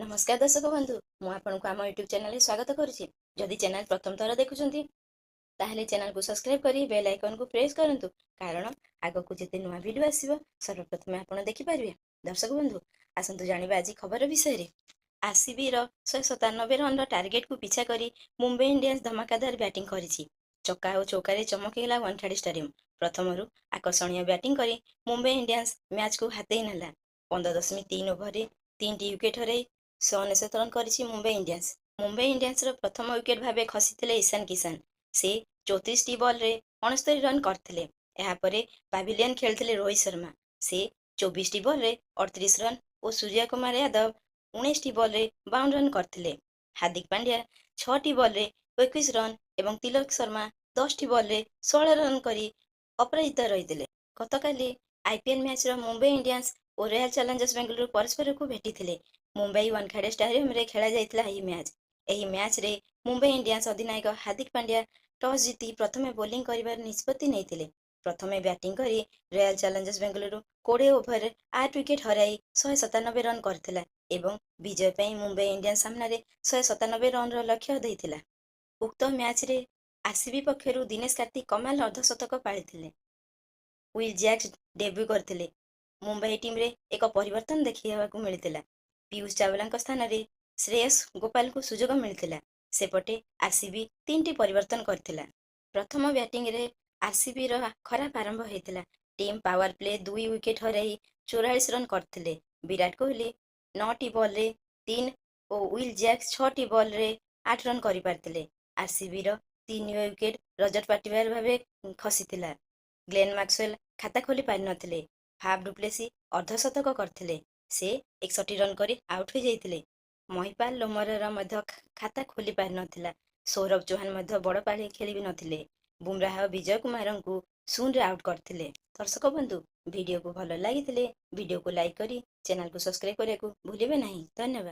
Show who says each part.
Speaker 1: ନମସ୍କାର ଦର୍ଶକ ବନ୍ଧୁ, ମୁଁ ଆପଣଙ୍କୁ ଆମ ୟୁଟ୍ୟୁବ୍ ଚ୍ୟାନେଲରେ ସ୍ୱାଗତ କରୁଛି। ଯଦି ଚ୍ୟାନେଲ ପ୍ରଥମ ଥର ଦେଖୁଛନ୍ତି, ତାହେଲେ ଚ୍ୟାନେଲକୁ ସବସ୍କ୍ରାଇବ୍ କରି ବେଲ୍ ଆଇକନ୍କୁ ପ୍ରେସ୍ କରନ୍ତୁ, କାରଣ ଆଗକୁ ଯେତେ ନୂଆ ଭିଡ଼ିଓ ଆସିବ, ସର୍ବପ୍ରଥମେ ଆପଣ ଦେଖିପାରିବେ। ଦର୍ଶକ ବନ୍ଧୁ, ଆସନ୍ତୁ ଜାଣିବା ଆଜି ଖବର ବିଷୟରେ। ଆରସିବିର 197 ରନ୍ର ଟାର୍ଗେଟକୁ ପିଛା କରି ମୁମ୍ବାଇ ଇଣ୍ଡିଆନ୍ସ ଧମାକାଦାର ବ୍ୟାଟିଂ କରିଛି। ଚକା ଓ ଚୌକାରେ ଚମକିଲା ୱାନଖାଡେ ଷ୍ଟାଡିୟମ। ପ୍ରଥମରୁ ଆକର୍ଷଣୀୟ ବ୍ୟାଟିଂ କରି ମୁମ୍ବାଇ ଇଣ୍ଡିଆନ୍ସ ମ୍ୟାଚକୁ ହାତେଇ ନେଲା। 15.3 ଓଭରରେ ତିନିଟି ୱିକେଟ୍ ହରାଇ 199 ରନ୍ କରିଛି ମୁମ୍ବାଇ ଇଣ୍ଡିଆନ୍ସ। ମୁମ୍ବାଇ ଇଣ୍ଡିଆନ୍ସର ପ୍ରଥମ ୱିକେଟ୍ ଭାବେ ଖସିଥିଲେ ଇଶାନ କିଶାନ। ସେ 34ଟି ବଲ୍ରେ 69 ରନ୍ କରିଥିଲେ। ଏହାପରେ ପାଭିଲିୟନ ଖେଳିଥିଲେ ରୋହିତ ଶର୍ମା। ସେ 24ଟି ବଲ୍ରେ 38 ରନ୍ ଓ ସୂର୍ଯ୍ୟକୁମାର ଯାଦବ 19ଟି ବଲ୍ରେ 52 ରନ୍ କରିଥିଲେ। ହାର୍ଦ୍ଦିକ ପାଣ୍ଡ୍ୟା ଛଅଟି ବଲ୍ରେ 21 ରନ୍ ଏବଂ ତିଲକ ଶର୍ମା 10ଟି ବଲ୍ରେ 16 ରନ୍ କରି ଅପରାଜିତ ରହିଥିଲେ। ଗତକାଲି ଆଇପିଏଲ୍ ମ୍ୟାଚ୍ର ମୁମ୍ବାଇ ଇଣ୍ଡିଆନ୍ସ ଓ ରୟାଲ ଚ୍ୟାଲେଞ୍ଜର୍ସ ବେଙ୍ଗାଲୁରୁ ପରସ୍ପରକୁ ଭେଟିଥିଲେ। ମୁମ୍ବାଇ ୱାନଖାଡେ ଷ୍ଟାଡିୟମରେ ଖେଳାଯାଇଥିଲା ଏହି ମ୍ୟାଚ୍। ଏହି ମ୍ୟାଚ୍ରେ ମୁମ୍ବାଇ ଇଣ୍ଡିଆନ୍ସ ଅଧିନାୟକ ହାର୍ଦ୍ଦିକ ପାଣ୍ଡ୍ୟା ଟସ୍ ଜିତି ପ୍ରଥମେ ବୋଲିଂ କରିବାର ନିଷ୍ପତ୍ତି ନେଇଥିଲେ। ପ୍ରଥମେ ବ୍ୟାଟିଂ କରି ରୟାଲ ଚ୍ୟାଲେଞ୍ଜର୍ସ ବେଙ୍ଗାଲୁରୁ 20 ଓଭରରେ 8 ୱିକେଟ୍ ହରାଇ 197 ରନ୍ କରିଥିଲା ଏବଂ ବିଜୟ ପାଇଁ ମୁମ୍ବାଇ ଇଣ୍ଡିଆନ୍ସ ସାମ୍ନାରେ 197 ରନ୍ର ଲକ୍ଷ୍ୟ ଦେଇଥିଲା। ଉକ୍ତ ମ୍ୟାଚ୍ରେ ଆରସିବି ପକ୍ଷରୁ ଦୀନେଶ କାର୍ତ୍ତିକ କମାଲ ଅର୍ଦ୍ଧଶତକ ପାଳିଥିଲେ। Will Jacks debut କରିଥିଲେ। ମୁମ୍ବାଇ ଟିମ୍ରେ ଏକ ପରିବର୍ତ୍ତନ ଦେଖିବାକୁ ମିଳିଥିଲା। ପୀୟୁଷ ଚାୱଲାଙ୍କ ସ୍ଥାନରେ ଶ୍ରେୟସ ଗୋପାଲଙ୍କୁ ସୁଯୋଗ ମିଳିଥିଲା। ସେପଟେ ଆରସିବି ତିନିଟି ପରିବର୍ତ୍ତନ କରିଥିଲା। ପ୍ରଥମ ବ୍ୟାଟିଂରେ ଆରସିବିର ଖରାପ ଆରମ୍ଭ ହୋଇଥିଲା। ଟିମ୍ ପାୱାର ପ୍ଲେ ଦୁଇ ୱିକେଟ୍ ହରାଇ 44 ରନ୍ କରିଥିଲେ। ବିରାଟ କୋହଲି ନଅଟି ବଲ୍ରେ 3 ଓ will Jacks ଛଅଟି ବଲ୍ରେ 8 ରନ୍ କରିପାରିଥିଲେ। ଆରସିବିର ତିନି ୱିକେଟ୍ ରଜତ ପାଟିଦାର ଭାବେ ଖସିଥିଲା। ଗ୍ଲେନ୍ ମାକ୍ସୱେଲ୍ ଖାତା ଖୋଲି ପାରିନଥିଲେ। ଫାଫ୍ ଡୁପ୍ଲେସି ଅର୍ଦ୍ଧଶତକ କରିଥିଲେ। ସେ 61 ରନ୍ କରି ଆଉଟ୍ ହୋଇଯାଇଥିଲେ। ମହିପାଲ ଲୋମରର ମଧ୍ୟ ଖାତା ଖୋଲି ପାରିନଥିଲା। ସୌରଭ ଚୌହାନ ମଧ୍ୟ ବଡ଼ ପାଳି ଖେଳି ନଥିଲେ। ବୁମରାହ ବିଜୟ କୁମାରଙ୍କୁ ଶୂନରେ ଆଉଟ୍ କରିଥିଲେ। ଦର୍ଶକ ବନ୍ଧୁ, ଭିଡ଼ିଓକୁ ଭଲ ଲାଗିଥିଲେ ଭିଡ଼ିଓକୁ ଲାଇକ୍ କରି ଚ୍ୟାନେଲକୁ ସବସ୍କ୍ରାଇବ୍ କରିବାକୁ ଭୁଲିବେ ନାହିଁ। ଧନ୍ୟବାଦ।